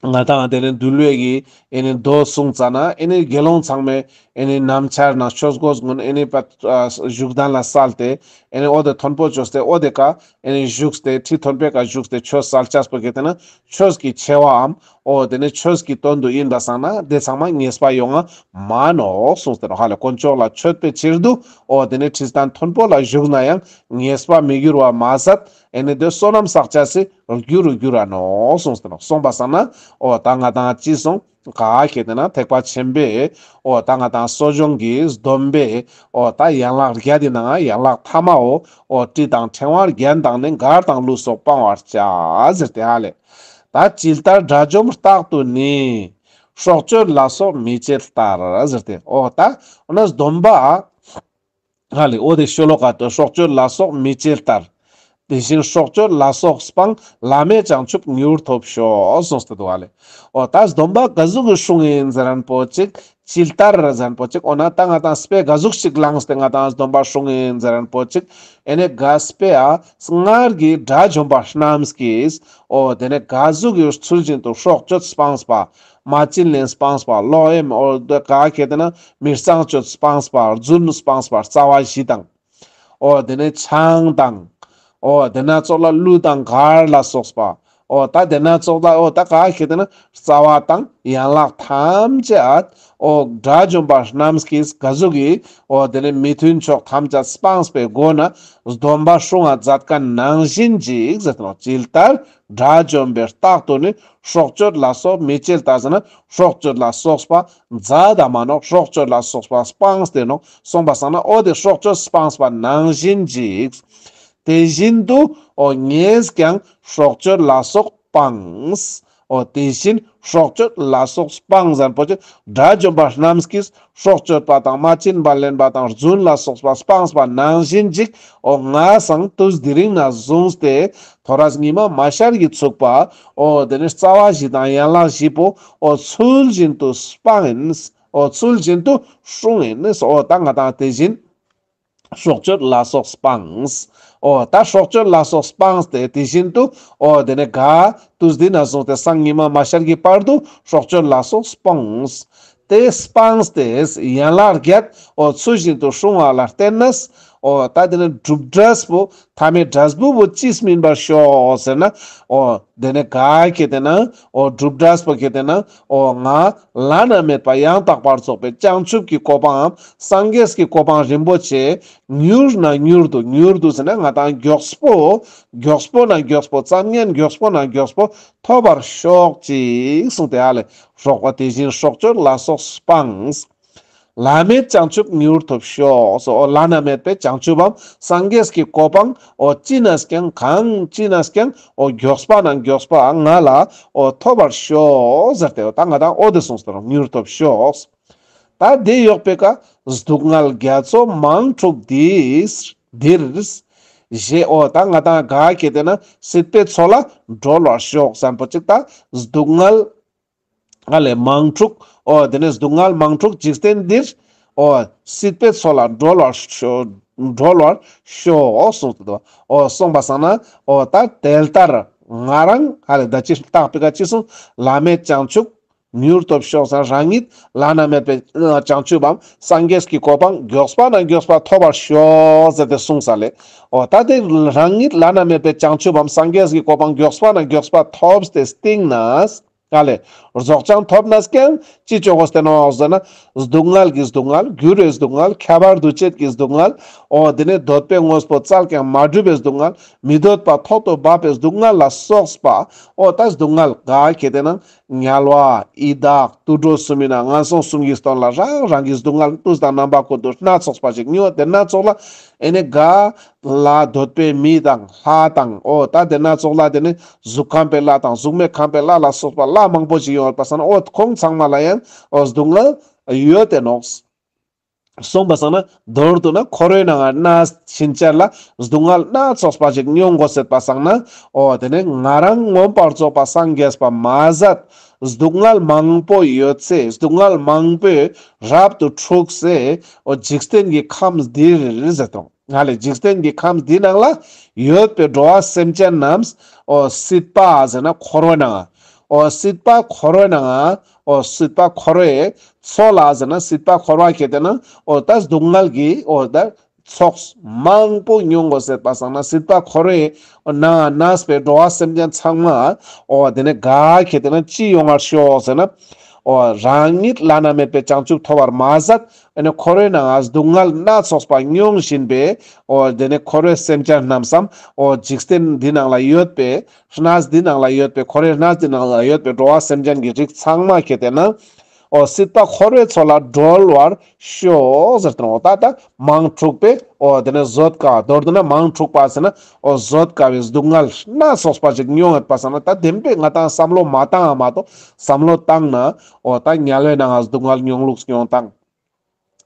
ང་དང་དེ་ནི་འདུལ་བའི་གི་ཨེ་ནི་མདོ་གསུངས་ཙ་ན་ཨེ་ནི་དགེ་སློང་ཚང་མས་ཨེ་ནི་ནམ་ཆར་ན་ཆོས་གོས་ཀུན་ཨེ་ནི་པ་བཞུགས་གདན་ལ་སལ་ཏེ་ཨེ་ནི་འོ་དེ་མཐོན་པོ་བཅོས་ཏེ་འོ་དེ་ཀ་ཨེ་ནི་བཞུགས་ཏེ་ཁྲི་མཐོན་པོའི་ཀ་བཞུགས་ཏེ་ཆོས་སལ་ཅེས་པོ་གལ་ཏེ་ན་ཆོས་ཀྱི་ཆེ་བའམ་འོ་དེ་ནི་ཆོས་ཀྱི་དོན་དུ་ཡིན་པ་སང་ན་དེ་ཚང་མ་ཉེས་པ་ཡོང་ང་མ་ནོག་གསུངས་ཏེ་ནོག་ཧ་ལེ། དཀོན་མཆོག་ལ་མཆོད་པའི་ཕྱིར་དུ་འོ་དེ་ནི་ཁྲི་སྟན་མཐོན་པོ་ལ་བཞུགས་ན་ཡང་ཉེས་པ་མི་འགྱུར་བ་མ་ཟད་ཨེ་ནི་དེ་བསོད་ནམས་བསགས་ཅེས་སི་རྒྱུ་རུ་འགྱུར་ར་ནོག་གསུངས་ཏེ་ནོག་གསུངས་པ་སང་ན་འོ་ད་ང་དང་ཅི་སོང་ག་ཁེ་དེ་ན་ཐེག་པ་ཆེན་པོའི་འོ་ད་ང་དང་གསོ་སྦྱོང་གི་སྡོམ་པའི་འོ་ད་ཡན་ལག་བརྒྱད་དེ་ནང་ཡན་ལག་ཐ་མའོ་འོ་དྲི་དང་ཕྲེང་བ་རྒྱན་དང་ནི་མགར་དང་གླུ་སོགས་སྤང་བར་བྱ་ཟེར་ཏེ་ཧ་ལེ། ད་ཇི་ལྟར་དགྲ་འཇོམས་རྟག་ཏུ་ནི། སྲོག་གཅོད་ལ་སོགས་མི་བྱེད་ལྟར་ཟེར་ཏེ་འོ་ད་འོ་ན་སྡོམ་པ། ཧ་ལེ། འོ་དེ་ཤོ་ལོ་ཀ་དོ་སྲོག་གཅོད་ལ་སོགས་མི་བྱེད་ལྟར། དེ་བཞིན་སྲོག་གཅོད་ལ་སོགས་སྤང་། བླ་མེད་བྱང་ཆུབ་མྱུར་ཐོབ་ཤོག་གསུངས་ཏེ་འདུག་ཧ་ལེ། འོ་ད་སྡོམ་པ་ག་ཟུག་གི་སྲུང་ཡིན་ཟེར་མཁན་པོ་ཅིག་ཇི་ལྟར་ཟེར་མཁན་པོ་ཅིག་འོ་ན་ད་ང་དང་དཔེ་ག་ཟུག་ཞིག་བླངས་ཏེ་ང་དང་སྡོམ་པ་སྲུང་ཡིན་ཟེར་མཁན་པོ་ཅིག་ཨེ་ནི་ག་དཔེ་ཨ་སྔར་གྱི་དགྲ་བཅོམ་པ་རྣམས་ཀྱིས་འོ་དེ་ནི་ག་ཟུག་གི་ཚུལ་བཞིན་དུ་སྲོག་གཅོད་སྤངས་པ། མ་བྱིན་ལེན་སྤངས་པ། ལོག་གཡེམ་འོ་ད་ག་ཁེ་ཏེ་ན་མི་གཙང་སྤྱོད་སྤངས་པ། རྫུན་སྤངས་པ། རྩ་བ་བཞི་དང་། འོ་དེ་ནས་ཆང་དང་། འོ་དེ་ན་ཙོགས་ལ་གླུ་དང་གར་ལ་སོགས་པ། འོ་ད་དེ་ན་ཙོགས་ལ་འོ་ད་ག་ཁེ་ཏེ་ན་རྩ་བ་དང་ཡན་ལག་ཐམས་ཅད། འོ་དགྲ་བཅོམ་པ་རྣམས་ཀྱིས་ག་ཟུག་གི་འོ་དེ་ནས་མི་མཐུན་ཕྱོགས་ཐམས་ཅད་སྤངས་པའི་སྒོ་ནས་སྡོམ་པ་སྲུང་བ་མཛད་མཁན་ནང་བཞིན་ཅིག་ཟེར་ཏེ་ནོག། ཇི་ལྟར་དགྲ་བཅོམ་པས་རྟག་ཏུ་ནི། སྲོག་གཅོད་ལ་སོགས་མི་བྱེད་ལྟ་ཟེར་ན་སྲོག་གཅོད་ལ་སོགས་པ་མཛད་ད་མ་ནོག། སྲོག་གཅོད་ལ་སོགས་པ་སྤངས་ཏེ་ནོག། གསུངས་པ་སང་ན་འོ་དེ་སྲོག་གཅོད་སྤངས་པ་ནང་བཞིན་ཅིག། དེ་བཞིན་དུ་འོ་ངས་ཀྱང་སྲོག་གཅོད་ལ་སོགས་སྤངས། འོ་དེ་བཞིན་སྲོག་གཅོད་ལ་སོགས་སྤངས་ཟེར་པོ་ཅིག། དགྲ་བཅོམ་པ་རྣམས་ཀྱིས་སྲོག་གཅོད་པ་དང་མ་བྱིན་པ་ལེན་པ་དང་རྫུན་ལ་སོགས་པ་སྤངས་པ་ནང་བཞིན་ཅིག། འོ་ང་སང་དུས་དེ་རིང་ནས་བཟུང་སྟེ་ཐོ་རས་ཉི་མ་མ་ཤར་གྱི་ཚུག་པ། འོ་དེ་ནས་རྩ་བ་བཞི་དང་ཡན་ལག་བཞི་པོ་འོ་ཚུལ་བཞིན་དུ་སྤངས་ཡིན། འོ་ཚུལ་བཞིན་དུ་སྲུང་ཡིན། འོ་ད་ང་དང་དེ་བཞིན་སྲོག་གཅོད་ལ་སོགས་སྤངས། འོ་ད་སྲོག་གཅོད་ལ་སོགས་སྤངས་ཏེ་དེ་བཞིན་དུ་འོ་དེ་ནས་ག་དུས་འདི་ནས་བཟུང་སྟེ་སང་ཉི་མ་མ་ཤར་གྱི་བར་དུ་སྲོག་གཅོད་ལ་སོགས་སྤངས། དེ་སྤངས་ཏེ་ཡན་ལག་བརྒྱད་འོ་ཚུལ་བཞིན་དུ་སྲུང་བ་ལ་བརྟེན་ནས། འོ་ད་དེ་ནས་སྒྲུབ་འབྲས་པོ་ཐ་མའི་འབྲས་བུ་བོ་ཅི་སྨིན་པར་ཤོག་ཟེར་ན། འོ་དེ་ནས་ག་ཁེ་ཏེ་ན་འོ་སྒྲུབ་འབྲས་པོ་ཁེ་ཏེ་ན་འོ་ང་བླ་ན་མེད་པ་ཡང་དག་པར་རྫོགས་པའི་བྱང་ཆུབ་ཀྱི་གོ་འཕང་སངས་རྒྱས་ཀྱི་གོ་འཕང་རིན་པོ་ཆེ་མྱུར་ན་མྱུར་དུ། མྱུར་དུ་ཟེར་ན་ང་དང་མགྱོགས་པོ། མགྱོགས་པོ་ན་མགྱོགས་པོ། ཙམ་ཉན་མགྱོགས་པོ་ན་མགྱོགས་པོ་ཐོབ་པར་ཤོག་ཅིག་གསུངས་ཏེ་ཨ་ལེ། སྲོག་པ་དེ་བཞིན་སྲོག་གཅོད་ལ་སོགས་སྤངས། བླ་མེད་བྱང་ཆུབ་མྱུར་ཐོབ་ཤོག། སོ་འོ་བླ་ན་མེད་པའི་བྱང་ཆུབ་བམ་སངས་རྒྱས་ཀྱི་གོ་འཕང་འོ་ཅི་ནས་ཀྱང་གང་ཅི་ནས་ཀྱང་འོ་མགྱོགས་པ་ན་མགྱོགས་པ་ང་ལ་འོ་ཐོབ་པར་ཤོག་ཟེར་ཏེ་འོ་ད་ང་དང་འོ་དེ་གསུངས་ཏེ་ནོག། མྱུར་ཐོབ་ཤོག། ད་དེ་ཡོག་པེ་ཀ་སྡུག་བསྔལ་རྒྱ་མཚོ་མང་དྲུག་འདིར། འདིར། ཞེས་འོ་ད་ང་དང་ག་ཁེ་ཏེ་ན་སྲིད་པའི་མཚོ་ལ་སྒྲོལ་བར་ཤོག་ཟེར་པོ་ཅིག། ད་སྡུག་བསྔལ་ཨ་ལེ་མང་དྲུག། འོ་དེ་ནས་སྡུག་བསྔལ་མང་དྲུག་འཇིག་རྟེན་འདིར། འོ་སྲིད་པའི་མཚོ་ལ་སྒྲོལ་བར་ཤོག། སྒྲོལ་བར་ཤོག་གསུངས་ཏེ་འདུག། འོ་གསུངས་པ་སང་ན་འོ་ད་དེ་ལྟར་ང་རང་ཨ་ལེ་ད་ཅི་བརྟག་པེ་ཀ་ཅི་གསུངས། བླ་མེད་བྱང་ཆུབ་མྱུར་ཐོབ་ཤོག་ཟེར། རང་ཉིད་བླ་ན་མེད་པའི་བྱང་ཆུབ་བམ་སངས་རྒྱས་ཀྱི་གོ་འཕང་མགྱོགས་པ་ན་མགྱོགས་པ་ཐོབ་པར་ཤོག་ཟེར་ཏེ་གསུངས་ས་ལེ། འོ་ད་དེ་རང་ཉིད་བླ་ན་མེད་པའི་བྱང་ཆུབ་བམ་སངས་རྒྱས་ཀྱི་གོ་འཕང་མགྱོགས་པ་ན་མགྱོགས་པ་ཐོབ་སྟེ་སྟིང་ནས་ཨ་ལེ་རྫོགས་བྱང་ཐོབ་ནས་ཀྱང་ཅི་ཅོ་དགོས་ཏེ་ནོག་ཟེར་ན། སྡུག་བསྔལ་གྱི་སྡུག་བསྔལ། འགྱུར་བའི་སྡུག་བསྔལ། ཁྱབ་པ་འདུ་བྱེད་ཀྱི་སྡུག་བསྔལ། འོ་དེ་ནས་འདོད་པའི་དངོས་པོ་བཙལ་ཀྱང་མ་འགྲུབ་པའི་སྡུག་བསྔལ། མི་འདོད་པ་ཐོག་ཏུ་བབ་པའི་སྡུག་བསྔལ་ལ་སོགས་པ། འོ་ད་སྡུག་བསྔལ་ག་ཁེ་ཏེ་ན་དམྱལ་བ་ཡི་དྭགས་དུད་འགྲོ་གསུམ་ཡིན་ན་ངན་སོང་གསུམ་གྱི་དོན་ལ་རང་རང་གི་སྡུག་བསྔལ་དུས་དང་རྣམ་པ་ཀུན་ཏུ་སྣ་ཚོགས་པ་ཞིག་མྱོང་། དེ་སྣ་ཚོགས་ལ་ཨེ་ནེ་ག་ལ་འདོད་པའི་མི་དང་ལྷ་དང་། འོ་ད་དེ་སྣ་ཚོགས་ལ་དེ་ནི་གཟུགས་ཁམས་པའི་ལྷ་དང་གཟུགས་མེད་ཁམས་པའི་ལྷ་ལ་སོགས་པ་ལྷ་མང་པོ་ཞིག་ཡོང་བ་སང་ན་འོ་ཁོང་ཚང་མ་ལ་ཡང་འོ་སྡུག་བསྔལ་ཡོད་དེ་ནོག། གསུངས་པ་སང་ན་མདོར་བསྡུ་ན་འཁོར་བའི་ནང་ང་ཕྱིན་ཆད་ལ་སྡུག་བསྔལ་སྣ་ཚོགས་པ་ཞིག་མྱོང་དགོས་ཟེར་པ་སང་ན། འོ་དེ་ནི་ང་རང་མངོན་པར་རྫོགས་པ་སངས་རྒྱས་པ་མ་ཟད་སྡུག་བསྔལ་མང་པོ་ཡོད་སའི་སྡུག་བསྔལ་མང་པོས་རབ་ཏུ་འཁྲུགས་སའི་འོ་འཇིག་རྟེན་གྱི་ཁམས་འདིར་ཟེར་དང་། ང་ལས་འཇིག་རྟེན་གྱི་ཁམས་འདི་ནང་ལ་ཡོད་པའི་འགྲོ་བ་སེམས་ཅན་རྣམས་འོ་སྲིད་པ་ཟེར་ན་འཁོར་བའི་ནང་ང་། འོ་སྲིད་པ་འཁོར་བའི་ནང་ང་། འོ་སྲིད་པ་འཁོར་བའི་མཚོ་ལ་ཟེར་ན་སྲིད་པ་འཁོར་བ་ཁེ་ཏེ་ན་འོ་ད་སྡུག་བསྔལ་གྱི་འོ་ད་ཚོགས་མང་པོ་མྱོང་དགོས་ཟེར་པ་སང་ན་སྲིད་པ་འཁོར་བའི་ནང་ང་གནས་པའི་འགྲོ་བ་སེམས་ཅན་ཚང་མ་འོ་དེ་ནི་ག་ཁེ་ཏེ་ན་ཅི་ཡོང་བར་ཤོག་ཟེར་ན། འོ་རང་ཉིད་བླ་ན་མེད་པའི་བྱང་ཆུབ་ཐོབ་པར་མ་ཟད་ཨེ་ནི་འཁོར་བའི་ནང་ང་སྡུག་བསྔལ་སྣ་ཚོགས་པ་མྱོང་བཞིན་པའི་འོ་དེ་ནི་འཁོར་བའི་སེམས་ཅན་རྣམས་སམ་འོ་འཇིག་རྟེན་འདི་ནང་ལ་ཡོད་པའི་གནས་འདི་ནང་ལ་ཡོད་པའི་འཁོར་བའི་གནས་འདི་ནང་ལ་ཡོད་པའི་འགྲོ་བ་སེམས་ཅན་གྱི་རིགས་ཚང་མ་ཁེ་ཏེ་ན་འོ་སྲིད་པ་འཁོར་བའི་མཚོ་ལ་སྒྲོལ་བར་ཤོག་ཟེར་ཏེ་ན་འོ་ད་ད་མང་འཁྲུགས་པའི་འོ་དེ་ནི་བཟོད་དཀའ་མདོར་བསྡུ་ན་མང་འཁྲུགས་པ་ཟེར་ན་འོ་བཟོད་དཀའ་བའི་སྡུག་བསྔལ་སྣ་ཚོགས་པ་ཞིག་མྱོང་ཡོད་པ་སང་ན་ད་བདེན་པའི་ང་དང་བསམ་བློ་མ་བཏང་ང་མ་གཏོགས་བསམ་བློ་བཏང་ན་འོ་ད་དམྱལ་བའི་ནང་ང་སྡུག་བསྔལ་མྱོང་ལུགས་མྱོང་སྟངས།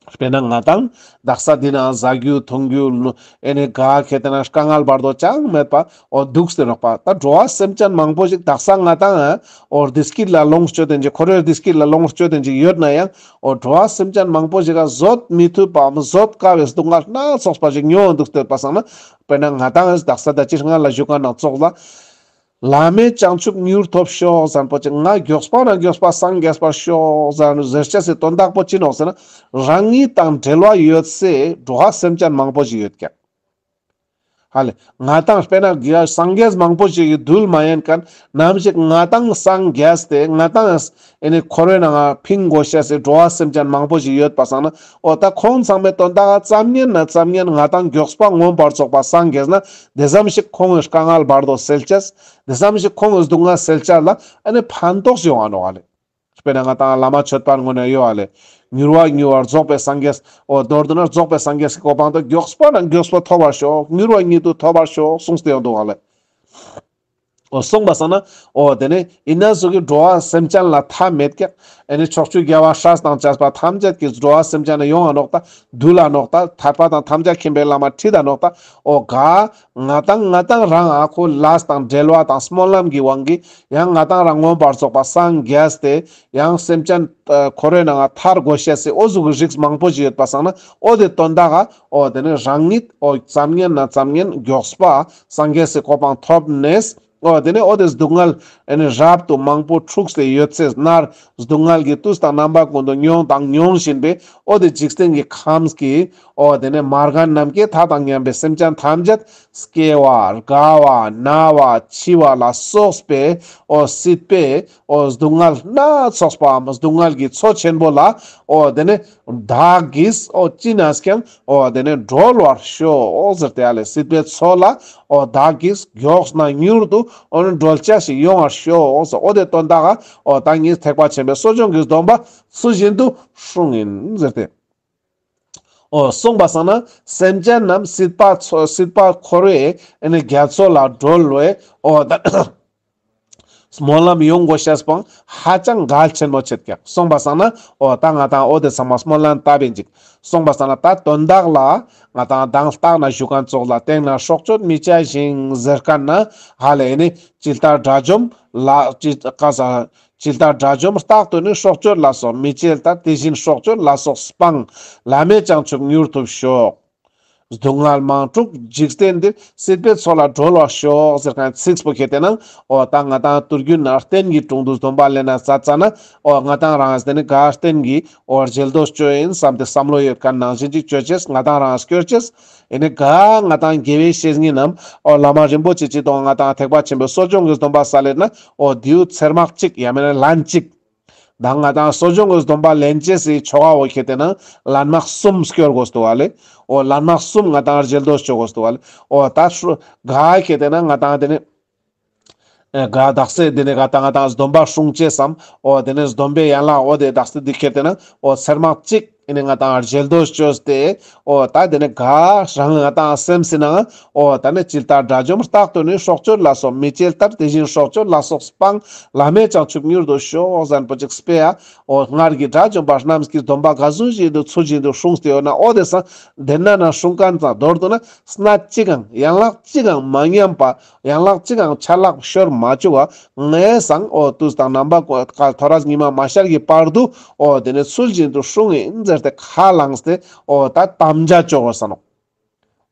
དཔེར་ན་ང་དང་དག་ས་འདི་ན་ཟ་རྒྱུ་འཐུང་རྒྱུ་ལུ་ཨེ་ནི་ག་ཁེ་ཏེ་ན་དཀའ་ངལ་བར་དོ་ཅང་མེད་པ་འོ་འདུག་སྟེ་ནོག་པ། ད་འགྲོ་བ་སེམས་ཅན་མང་པོ་ཞིག་དག་ས་ང་དང་འོ་བདེ་སྐྱིད་ལ་ལོངས་སྤྱོད་དེན་ཅིག་འཁོར་བའི་བདེ་སྐྱིད་ལ་ལོངས་སྤྱོད་དེན་ཅིག་ཡོད་ན་ཡང་འོ་འགྲོ་བ་སེམས་ཅན་མང་པོ་ཞིག་ག་བཟོད་མི་ཐུབ་པའམ་བཟོད་དཀའ་བའི་སྡུག་བསྔལ་སྣ་ཚོགས་པ་ཞིག་མྱོང་འདུག་སྟེ་པ་སང་ན། དཔེར་ན་ང་དང་དག་ས་ད་ཅི་སྔ་ལ་ཞུ་ཁན་ནང་ཙོགས་ལ། བླ་མེད་བྱང་ཆུབ་མྱུར་ཐོབ་ཤོག་ཟེར་པོ་ཅིག་ང་མགྱོགས་པ་ན་མགྱོགས་པ་སངས་རྒྱས་པར་ཤོག་ཟེར་ཟེར་ཅེས་སི་དོན་དག་པོ་ཅི་ནོག་ཟེར་ན། རང་ཉིད་དང་འབྲེལ་བ་ཡོད་སའི་འགྲོ་བ་སེམས་ཅན་མང་པོ་ཞིག་ཡོད་ཀྱག་ཧ་ལེ། ང་དང་དཔེར་ན་སངས་རྒྱས་མང་པོ་ཞིག་གི་རྡུལ་མ་ཡིན་མཁན་ནམ་ཞིག་ང་དང་སངས་རྒྱས་ཏེ་ང་དང་ཨེ་ནི་འཁོར་བའི་ནང་ང་ཕིང་དགོས་ཤེས་སི་འགྲོ་བ་སེམས་ཅན་མང་པོ་ཞིག་ཡོད་པ་སང་ན། འོ་ད་ཁོང་ཚང་མའི་དོན་དག་ཙམ་ཉན་ན་ཙམ་ཉན་ང་དང་མགྱོགས་པ་མངོན་པར་རྫོགས་པ་སངས་རྒྱས་ན་དེ་ཙམ་ཞིག་ཁོང་གི་དཀའ་ངལ་བར་དོ་སེལ་ཅེས། དེ་ཙམ་ཞིག་ཁོང་གི་སྡུག་བསྔལ་སེལ་ཅེས་ལ་ཨེ་ནི་ཕན་ཐོགས་ཡོང་ང་ནོག་ཧ་ལེ། དཔེར་ན་ང་དང་བླ་མ་མཆོད་པར་ངོ་ནས་ཡོད་ཨ་ལེ། མྱུར་བ་མྱུར་བར་རྫོགས་པའི་སངས་རྒྱས། འོ་མདོར་བསྡུ་ན་རྫོགས་པའི་སངས་རྒྱས་ཀྱི་གོ་འཕང་དུ་མགྱོགས་པ་ན་མགྱོགས་པ་ཐོབ་པར་ཤོག་མྱུར་བ་ཉིད་དུ་ཐོབ་པར་ཤོག་གསུངས་ཏེ་ཡོང་འདུག་ཨ་ལེ། འོ་གསུངས་པ་སང་ན། འོ་དེ་ནས་ཡིན་ན་ཟུག་གི་འགྲོ་བ་སེམས་ཅན་ལ་མཐའ་མེད་ཀྱག་ཨེ་ནི་ཕྱོགས་བཅུའི་རྒྱལ་བ་སྲས་དང་བཅས་པ་ཐམས་ཅད་ཀྱི་འགྲོ་བ་སེམས་ཅན་ལ་ཡོང་ང་ནོག་ད། འདུལ་ལ་ནོག་ད། ཐར་པ་དང་ཐམས་ཅད་མཁྱེན་པའི་ལམ་ཁྲིད་ད་ནོག་ད། འོ་ག་ང་དང་ང་དང་རང་ཨ་ཁོ་ལས་དང་འབྲེལ་བ་དང་སྨོན་ལམ་གྱི་དབང་གིས་ཡང་ང་དང་རང་མངོན་པར་རྫོགས་པ་སངས་རྒྱས་ཏེ་ཡང་སེམས་ཅན་འཁོར་བའི་ནང་ང་ཐར་དགོས་ཤེས་སི་འོ་ཟུག་གི་རིགས་མང་པོ་ཞིག་ཡོད་པ་སང་ན། འོ་དེ་དོན་དག་ག་འོ་དེ་ནི་རང་ཉིད་འོ་ཙམ་ཉན་ན་ཙམ་ཉན་མགྱོགས་པ་སངས་རྒྱས་སི་གོ་འཕང་ཐོབ་ནས། འོ་དེ་ནས་འོ་དེ་སྡུག་བསྔལ་ཨེ་ནི་རབ་ཏུ་མང་པོ་འཁྲུགས་ཏེ་ཡོད་ཚེ་ནར་སྡུག་བསྔལ་གྱི་དུས་དང་རྣམ་པ་ཀུན་ཏུ་མྱོང་དང་མྱོང་བཞིན་པའི་འོ་དེ་འཇིག་རྟེན་གྱི་ཁམས་ཀྱི་འོ་དེ་ནས་མ་རྒན་ནམ་མཁའི་མཐའ་དང་མཉམ་པའི་སེམས་ཅན་ཐམས་ཅད་སྐྱེ་བ་རྒ་བ་ན་བ་འཆི་བ་ལ་སོགས་པའི་འོ་སྲིད་པའི་འོ་སྡུག་བསྔལ་སྣ་ཚོགས་པའམ་སྡུག་བསྔལ་གྱི་མཚོ་ཆེན་པོ་ལ་འོ་དེ་ནས་བདག་གིས་འོ་ཅི་ནས་ཀྱང་འོ་དེ་ནས་སྒྲོལ་བར་ཤོག་ཟེར་ཏེ་ཨ་ལེ། སྲིད་པའི་མཚོ་ལ་འོ་བདག་གིས་མགྱོགས་ན་མྱུར་དུ་འོ་ནི་སྒྲོལ་ཅེས་ཞིག་ཡོང་བར་ཤོག་ཟེར། འོ་དེ་དོན་དག་ག་འོ་ད་ངས་ཐེག་པ་ཆེན་པོའི་གསོ་སྦྱོང་གི་སྡོམ་པ་ཚུལ་བཞིན་དུ་སྲུང་ཡིན་ཟེར་ཏེ། འོ་གསུངས་པ་སང་ན་སེམས་ཅན་རྣམས་སྲིད་པ་མཚོ་སྲིད་པ་འཁོར་བའི་ཨེ་ནི་རྒྱ་མཚོ་ལ་སྒྲོལ་བའི་འོ་ད་སྨོན་ལམ་ཡོང་དགོས་ཤེས་པོ་ཧ་ཅང་གལ་ཆེན་མོ་ཆེད་ཀྱག་གསུངས་པ་སང་ན་འོ་ད་ང་དང་འོ་དེ་ཚང་མ་སྨོན་ལམ་བཏབ་ཡིན་ཅིག་གསུངས་པ་སང་ན་ད་དོན་དག་ལ་ང་དང་དང་ལྟག་ན་བཞུགས་མཁན་ཙོགས་ལ་སྟེང་ན་སྲོག་གཅོད་མི་བྱ་ཞིང་ཟེར་མཁན་ན་ཧ་ལེ་ཨེ་ནི་ཇི་ལྟར་དགྲ་བཅོམ་ལ་ཇི་ཀ་ས་ཇི་ལྟར་དགྲ་བཅོམ་རྟག་ཏུ་ནི་སྲོག་གཅོད་ལ་སོགས་མི་བྱེད་ལྟར། དེ་བཞིན་སྲོག་གཅོད་ལ་སོགས་སྤང་། བླ་མེད་བྱང་ཆུབ་མྱུར་ཐོབ་ཤོག་སྡུག་བསྔལ་མང་འཁྲུགས་འཇིག་རྟེན་འདིར། སྲིད་པའི་མཚོ་ལ་སྒྲོལ་བར་ཤོག་ཟེར་མཁན་ཚིག་པོ་ཁྱེར་ཏེ་ན་འོ་ད་ང་དང་དུས་རྒྱུན་ན་རྟེན་གྱི་དྲུང་དུ་སྡོམ་པ་ལེན་ན་ཙ་ཙ་ན་འོ་ང་དང་རང་དེ་ནི་ག་རྟེན་གྱི་འོ་རྒྱལ་དོ་ཅོ་ཡིན་བསམ་སྟེ་བསམ་བློ་ཡོད་མཁན་ནང་བཞིན་ཅིག་ཅོ་ཅེས། ང་དང་རང་སྐྱོར་ཅེས། ཨེ་ནི་ག་ང་དང་དགེ་བའི་བཤེས་གཉེན་ནམ་འོ་བླ་མ་རིན་པོ་ཆེ་ཅིག་དང་ང་དང་ཐེག་པ་ཆེན་པོའི་གསོ་སྦྱོང་གི་སྡོམ་པ་ས་ལེར་ན་འོ་དེའུ་ཚེར་མག་གཅིག་ཡང་མེད་ན་ལན་གཅིག་ད་ང་དང་གསོ་སྦྱོང་གི་སྡོམ་པ་ལེན་ཅེས་སི་ཆོ་ག་འོ་ཁྱེར་ཏེ་ན་ལན་མག་གསུམ་སྐྱོར་དགོས་འདུག་བ་ལེ། འོ་ལན་མག་གསུམ་ང་དང་རྒྱལ་དོ་ཅོ་དགོས་འདུག་བ་ལེ། འོ་ད་སྲུ་ག་ཁྱེར་ཏེ་ན་ང་དང་དེ་ནི་ཨེ་ག་དག་ས་དེ་ནི་ག་ད་ང་དང་སྡོམ་པ་སྲུང་ཅེས་སམ། འོ་དེ་ནི་སྡོམ་པའི་ཡན་ལག་འོ་དེ་དག་ས་དེ་ཁྱེར་ཏེ་ན་འོ་ཚེར་མག་གཅིག་ཨེ་ནི་ང་དང་རྒྱལ་དོ་ཅོས་ཏེ། འོ་ད་དེ་ནི་ག་རང་ང་དང་སེམས་སི་ནང་འོ་ད་ནི་ཇི་ལྟར་དགྲ་བཅོམ་རྟག་ཏུ་ནི། སྲོག་གཅོད་ལ་སོགས་མི་བྱེད་ལྟར། དེ་བཞིན་སྲོག་གཅོད་ལ་སོགས་སྤང་། བླ་མེད་བྱང་ཆུབ་མྱུར་དུ་ཤོག་ཟེར་མཁན་པོ་ཅིག་སྤེ་ཡ། འོ་སྔར་གྱི་དགྲ་བཅོམ་པ་རྣམས་ཀྱི་སྡོམ་པ་ག་ཟུག་ཞིག་ཏུ་ཚུལ་བཞིན་དུ་སྲུངས་ཏེ་ཡོད་ན། འོ་དེ་སང་དེ་ན་ན་སྲུང་མཁན་ཙང་མདོར་བསྡུ་ན་སྣ་གཅིག་གང་ཡན་ལག་གཅིག་གང་མ་ཉམས་པ། ཡན་ལག་གཅིག་གང་ཆ་ལག་ཤོར་མ་བཅུག་པ། ངས་སང་འོ་དུས་དང་རྣམ་པ་ཀུན་ཐོ་རས་ཉི་མ་མ་ཤར་གྱི་བར་དུ་འོ་དེ་ནི་ཚུལ་བཞིན་དུ་སྲུང་ཡིན་ཟེར་ཏེ་ཁས་བླངས་ཏེ་འོ་ད་དམ་བཅའ་ཅོ་དགོས་ས་ནོག་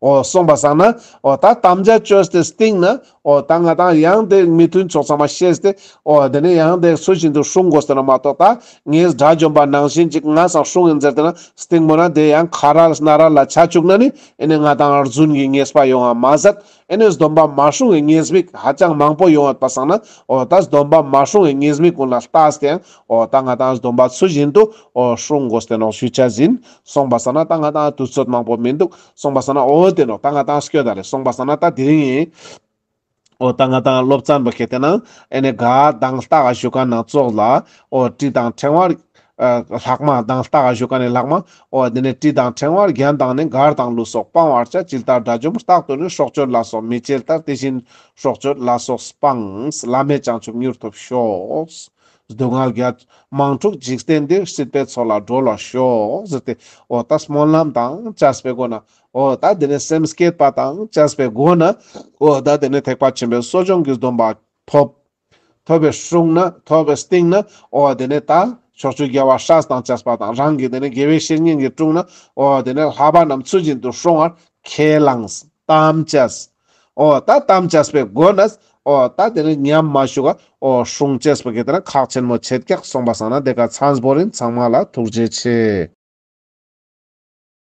འོ་གསུངས་པ་སང་ན་འོ་ད་དམ་བཅའ་ཅོས་ཏེ་སྟིང་ན་འོ་ད་ང་དང་ཡང་དེ་མི་མཐུན་ཕྱོགས་ཚང་མ་ཤེས་ཏེ་འོ་དེ་ནི་ཡང་དེ་ཚུལ་བཞིན་དུ་སྲུང་དགོས་ཟེར་ན་མ་གཏོགས། ད་ངས་དགྲ་བཅོམ་པ་ནང་བཞིན་ཅིག་ང་སང་སྲུང་ཡིན་ཟེར་ཏེ་ན་སྟིང་མོ་ན་དེ་ཡང་ཁ་རལ་སྣ་རལ་ལ་ཆ་བཅུག་ན་ནི་ཨེ་ནི་ང་དང་རྫུན་གྱི་ཉེས་པ་ཡོང་བ་མ་ཟད། ཨེ་ནི་སྡོམ་པ་མ་སྲུང་བའི་ཉེས་དམིགས་ཧ་ཅང་མང་པོ་ཡོང་བ་པ་སང་ན་འོ་ད་སྡོམ་པ་མ་སྲུང་བའི་ཉེས་དམིགས་ཀུན་ལ་ལྟས་ཏེ་ཡང་འོ་ད་ང་དང་སྡོམ་པ་ཚུལ་བཞིན་དུ་འོ་སྲུང་དགོས་ཏེ་ནོག་ཞུ་ཆ་ཡིན། གསུངས་པ་སང་ན་ད་ང་དང་དུས་ཚོད་མང་པོ་མི་འདུག་གསུངས་པ་སང་ན་འོ་དེ་ནོག་ད་ང་དང་སྐྱོད་ད་ལེ། གསུངས་པ་སང་ན་ད་དེ་རིང་ཡིན། འོ་ད་ང་དང་སློབ་ཚན་པོ་ཁྱེར་ཏེ་ན་ཨེ་ནི་ག་དང་ལྟག་ག་བཞུགས་མཁན་ནང་ཙོགས་ལ་འོ་གྲི་དང་ཕྲེང་བ་ཨ་ལྷག་མ་དང་ལྟག་ག་བཞུགས་མཁན་ནི་ལྷག་མ། འོ་དེ་ནི་གྲི་དང་ཕྲེང་བ་རྒྱན་དང་ནི་གར་དང་ལུས་སོགས་སྤང་བར་བྱ། ཇི་ལྟར་དགྲ་བཅོམ་རྟག་ཏུ་ནི། སྲོག་གཅོད་ལ་སོགས་མི་བྱེད་ལྟར། དེ་བཞིན་སྲོག་གཅོད་ལ་སོགས་སྤང་། བླ་མེད་བྱང་ཆུབ་མྱུར་ཐོབ་ཤོག་སྡུག་བསྔལ་རྒྱ་མང་འཁྲུགས་འཇིག་རྟེན་འདིར། སྲིད་པའི་མཚོ་ལ་སྒྲོལ་བར་ཤོག་ཟེར་ཏེ་འོ་ད་སྨོན་ལམ་དང་བཅས་པའི་སྒོ་ན་འོ་ད་དེ་ནི་སེམས་བསྐྱེད་པ་དང་བཅས་པའི་སྒོ་ན་འོ་ད་དེ་ནི་ཐེག་པ་ཆེན་པོའི་གསོ་སྦྱོང་གི་སྡོམ་པ་ཐོབ། ཐོབ་པའི་སྲུང་ན་ཐོབ་པའི་སྟིང་ན་འོ་དེ་ནི་ད་ཕྱོགས་བཅུའི་རྒྱལ་བ་སྲས་དང་བཅས་པ་དང་རང་གི་དེ་ནི་དགེ་བའི་བཤེས་གཉེན་གྱི་དྲུང་ན་འོ་དེ་ནི་ལྷག་པ་རྣམས་ཚུལ་བཞིན་དུ་སྲུང་བར་ཁས་བླངས་དམ་བཅས། འོ་ད་དམ་བཅས་པའི་སྒོ་ནས་ ཨོ་ད་དེ་ནི་ཉམས་མ་བཅུག་ག་ཨོ་སྲུང་ཅེས་པོ་གི་དེ་ན་ཁག་ཆེན་མོ་ཆེད་ཀྱག་སོང་པ་སང་ན་དེ་ཀ་ཚང་བོ་རིན་ཚང་མ་ལ་ཐུགས་རྗེ་ཆེ།